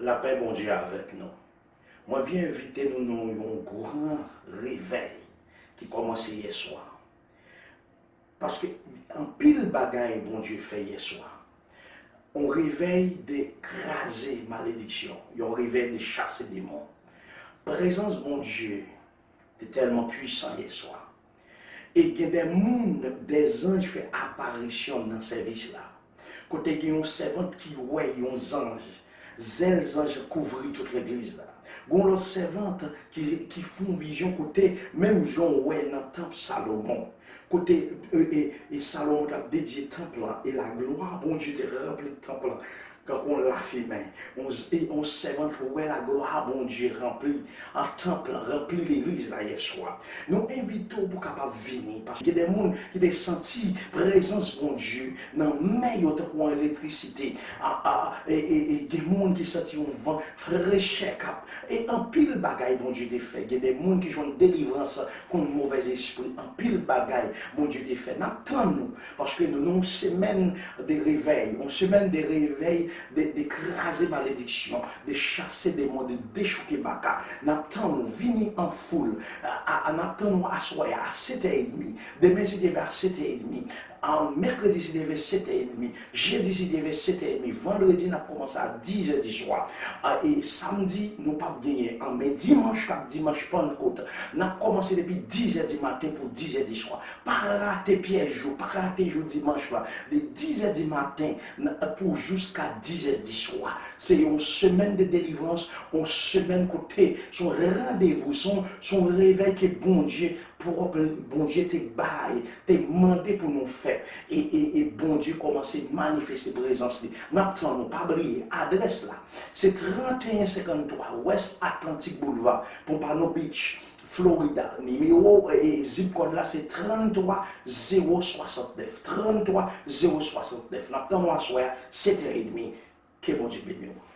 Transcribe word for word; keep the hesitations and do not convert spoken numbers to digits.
Lapè Bondye avèk nou. Mwen vin envite nou nan yon gran revèy ki kòmanse yè swa. Paske anpil bagay Bondye fè yè swa. Yon revèy de kraze malediksyon, yon revèy de chase demon. Prezans Bondye te tèlman pwisan yè swa. E gen de moun, de zanj fè aparisyon nan sèvis la. Kote gen yon sèvant ki wè yon zanj, zèl zanj kouvri tout legliz la. Gen yon lòt sèvant ki, ki fè yon vizyon kote, menm jan w wè nan tanp Salomon, kote e, e, e Salomon t ap dedye tanp lan, e laglwa Bondye te ranpli tanp lan. Kankou yon lafimen, yon, yon sèvant wè laglwa Bondye ranpli an tanp lan, ranpli legliz la yè swa. Nou envite w pou w kapab vini, paske gen de moun ki te santi prezans Bondye nan men yo tankou yon elektrisite. A, a, e, e, e gen moun ki santi yon van frechè k ap, e anpil bagay Bondye te fè. Gen de moun ki jwenn delivrans kont movèzespri. Anpil bagay Bondye te fè. N ap tann nou, paske nou nan yon semèn de revèy, yon semèn de revèy, de, de kraze malediksyon, de chase demon, de dechouke baka. N ap tann ou vini an foul. A, a, a, n ap tann ou aswè a, a sèt è edmi. Demen, si Dye vle, a sèt è edmi. A, mèkredi, si Dye vle, sèt è edmi. Jedi, si Dye vle, sèt è edmi. Vandredi, n ap kòmanse a diz è di swa. A, e samdi, nou p ap genyen an. Men dimanch, k ap dimanch Pannkot, n ap kòmanse depi diz è di maten pou diz è di swa. Pa rate pyès jou, pa rate jou dimanch la, de diz è di maten pou jiska diz è di swa. Se yon semèn de delivrans, yon semèn kote se yon randevou, se yon, se yon revèy ke Bondye pwòp, Bondye te bay, te mande pou nou fè. E, e, e Bondye kòmanse manifeste prezans li. N ap tann ou, pa bliye, adrès la, se trannteyen senkanntwa West Atlantic Boulevard, Pompano Beach, Florida. Nimewo, e, e, zip kòd la, se tranntwa zewo swasantnèf. Tranntwa zewo swasantnèf. N ap tann ou aswè a, sèt è edmi. Ke Bondye beni w.